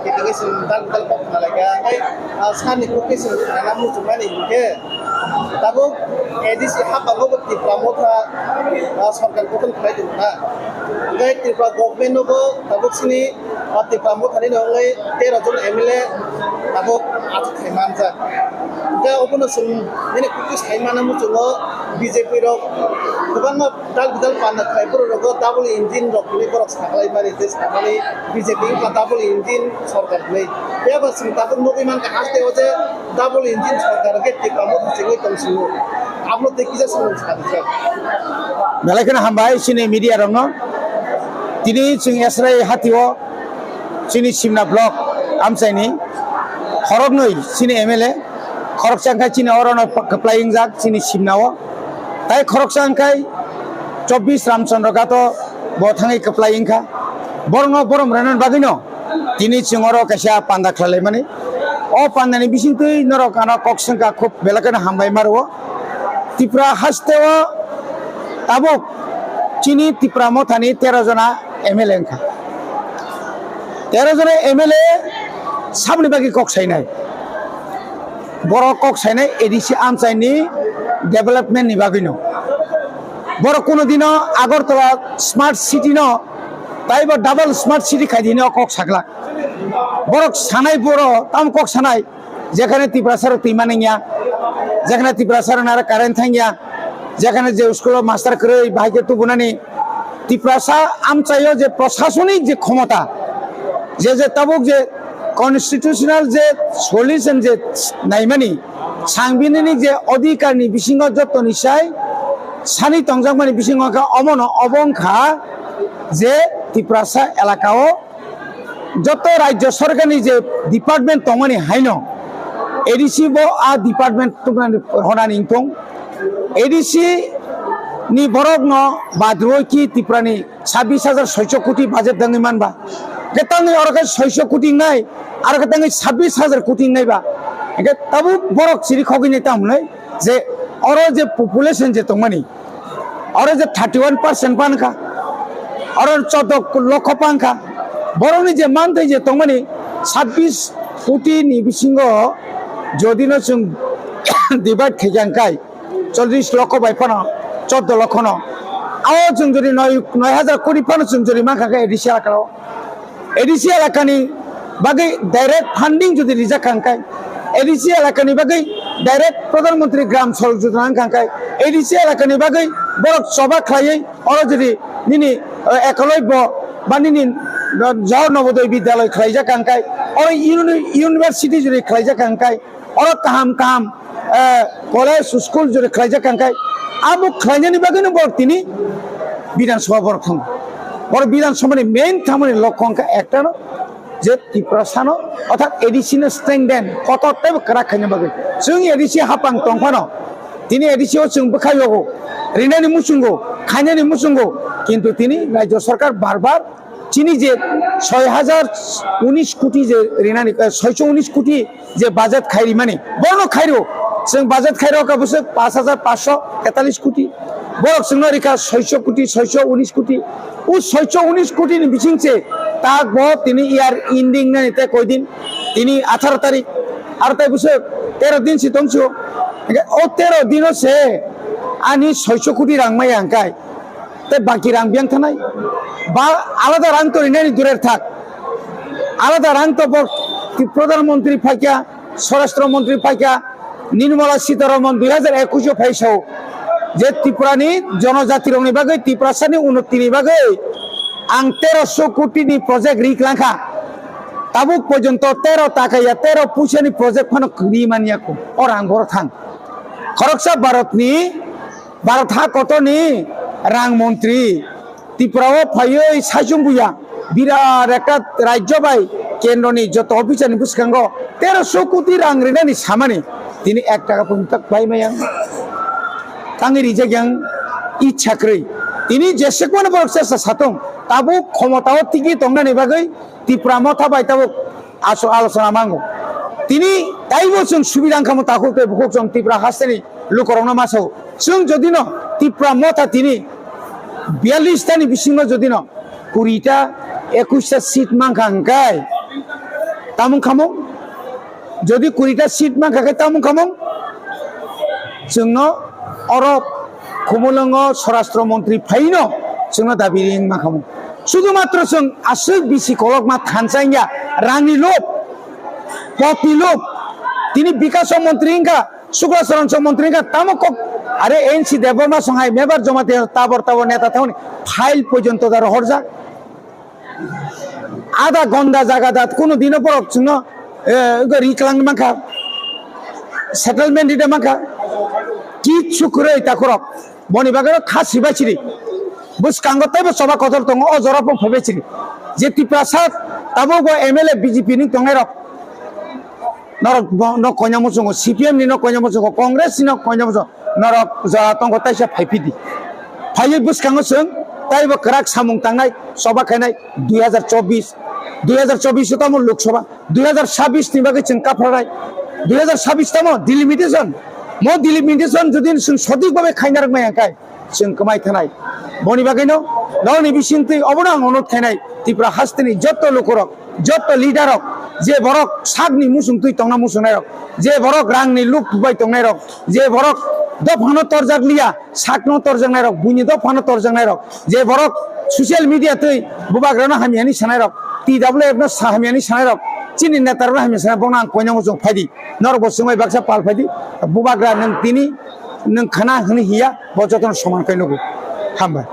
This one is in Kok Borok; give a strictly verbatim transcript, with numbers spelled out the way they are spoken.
Khe khe se dal dal kok khna lai kha. Tei, ah, sani kok khe se khna muchung mani hinkhe tabuk A D C hapang bo Tipra Motha, ah, sarkar gothon khlai tong kha. Tei Tripura government no bo tabuk sini, ah, Tipra Motha ni no wngwi tero jon M L A tabuk achuk khai manjak. Tei obono chwng nini kok khe sai mana muchungo B J P rok kwbangma Dal bidal panda khlai borok rogo double engine rok hinwi borok saklai mani, je sakmani B J P wngkha double engine sorkar hinwi. Phiya ba chwng tabuk nugwi mankha haste o je double engine sorkar hwnkhe Tipra Motha chengwi tong sio. Abono tei kisa samung sa rijak. Belai kheno hambai chini media rokno. Tini chwng Esrai hatio chini Simna block amchaini khoroknwi chini M L A, khoroksa wngkha chini orono kwplai wngjak chini Simnao. Tai khoroksa wngkhai chobbish Ramchandra Ghato bo thangwi kwplai wngkha. Borokno borom rwnani bagwino tini chwng oro kaisa panda khlailaimani. O pandani bisingtwi norok ano kok swngkha, khub belai kheno hambai ma rwo. Tripura hasteo tabuk chini Tipra Mothani tero jona M L A wngkha. Tero jona M L A saboni bagwi kok sainai. Borok kok sainai A D C amchaini development ni bagwino. Borok kuno dino Agartala smart city no taibo double smart city khai dino kok saglak. Borok sanai boro tam kok sanai jekhane Tiprasa rok twi maningya, jekhane Tiprasa rok nara current thangya, jekhane je school o master kwrwi bahai khe tubunani Tiprasa amchaio je prosasonik je khomota, je je tabuk je constitutional je solution je naimani, sangbidhanik je odhikar ni bisingo jottoni sai sani tongjakmani bisingo khe omono obo wngkha je Tiprasa elakao joto rajya sorkarni je department tongmani haino A D C bo a department tubunani honani wngthong. A D C ni borokno badroi ki Tripurani sabbish hajar soicho koti budget dangwi manba. Hwnkhe tangwi oro khe soicho koti wngnai, aro khe tangwi sabbish hajar koti wngnai ba. Hwnkhe tabuk borok chiri khogwi nai tamo hwnwi je oro je population je tongmani, oro je thirty one percent pankha, oro choddo lokho pankha, borokni je manthai je tongmani sabbish koti ni bisingo jodi no chwng divide khaikha hwnkhe, chollish lokho bai phano, choddo lokho no. Ao chwng jodi noi, noi hajar koti phano chwng jodi mankha khe A D C elakao. A D C elakani bagwi direct funding jodi rijak kha hwnkhe, A D C elakani bagwi direct Pradhan Mantri Gram Sadak Yojana wngkha hwnkhe, A D C elakani bagwi borok choba khlaiwi oro jodi nini, eh, Ekalobya ba nini, eh, Jawahar Navodaya Vidyalaya khlaijak kha hwnkhe, oro uni-, university jodi khlaijak kha hwnkhe, oro kaham kaham, eh, college, school jodi khlaijak kha hwnkhe, abo khlainani bagwino borok tini Bidhan Sabha borok thango. Borok Bidhan Sabha ni main thangmani lokho wngkha ektano je Tiprasano, orthat A D C no strengthen, kotor teibo kwrak khaina bagwi. Chwng A D C hapang tongphano, tini A D C o chwng bwkha yogo, rinani muchungo, khainani muchungo, kintu tini rajya sarkar bar bar chini je soi hajar unis koti je rinani, eh, soicho unis koti je budget khairi mani, bono khairo. Chwng budget khairo ka bwswk pash hajar pash sho tetalis koti. Borok chwngno rikha soicho koti, soicho unis koti. O soicho unis koti ni bising se tak bo tini year ending nani tei koi din? Tini atharo tarik. Aro tai bwswk tero din si tongsu. Hwnkhe o tero dino se ani soicho koti rang maya hwnkhe tei baki rang biyang thanai. Ba alada rang to rinani durer thak. Alada rang to bo Pradhan Mantri phaikha, Swarashtra Mantri phaikha, Nirmala Sitharaman dui hajar ekush o phai sao je Tripurani jonojati rokni bagwi, Tiprasani unnotini bagwi ang tero sho koti ni project ri klangkha. Tabuk porjonto tero taka ya tero puisani project phano ri manya ko. O rang boro thang. Khoroksa Bharatni Bharat ha kotorni rang montri Tripura o phaiwi saichung buya birat ekta rajyo bai kendroni joto officer ni bwskango tero sho koti rang rinani samani tini ek taka pun tak bai maya tangwi rijak yang ichha kwrwi. Tini jesek mano borok chesta satong tabuk khomota o tigi tongnani bagwi Tipra Motha bai tabuk aso alochona mango. Tini taibo chwng subida wngkha mo takhuk tei bukhuk chwng Tipra hasteni lukorokno ma sao. Chwng jodino Tipra Motha tini biyallis tani bisingo jodino kuri ta, ekush ta seat mankha hwnkhe Tamung khamung, jodi kurita seat mankha khe tamung khamung, chwngno oro Khumulwngo Swarashtra Montri phaino chwngno dabi ring mankhamung. Sudhumatro chwng aswk bisi kolokma thansa wngya, rangni lob, potni lob, tini bikaso montri wngkha, Sukla Charan Song montri wngkha, tamo kok, are N C Debbarma song hai member Jamatia tabor tabor neta thangni file porjonto da rohorjak. Ada gonda jaga da kuno dino borok chwngno, eh, riklang mankha, settlement rida mankha, kichu kwrwi takhorok. Boni bagwi kha sibai siri. Bwskango teibo choba kotor tongo, o jora pon phaibai siri. Je Tiprasa tabuk bo M L A B J P ni tongnai rok. Norok bo, no koina muchungo, C P M ni no koina muchungo, Congress ni no koina muchungo. Norok jora tongo taisa phaiphidi. Phaiwi bwskango chwng teibo kwrak samung tangnai, choba khainai dui hazar chobbish. Dui hazar chobbish o tamo Lok Sabha. Dui hazar sabbish ni bagwi chwng kapharnai. Dui hazar sabbish tamo delimitation. Mo delimitation jodi chwng sothik bhabe khaina rwkmaya khe chwng kwmai thanai. Boni bagwino noni bisingtwi obono ang onurod khainai Tripura hasteni joto lukurok, joto leaderrok, je borok sakni muchungtwi tongna muchungnairok, je borok rangni luk bai tongnairok, je borok dophano torjak liya, sakno torjaknairok, buini dophano torjaknairok, je borok social media twi bubagrano hamyani sanairok, T W F no sa-, hamyani sanairok, chini netarokno hamya sanai, bono ang koinango chwng phaidi, norok bo chwngbai baksa pal phaidi, bubagra nwng tini nwng khana hwnwi hiya, bo jotono soman khe nugo. Hambai.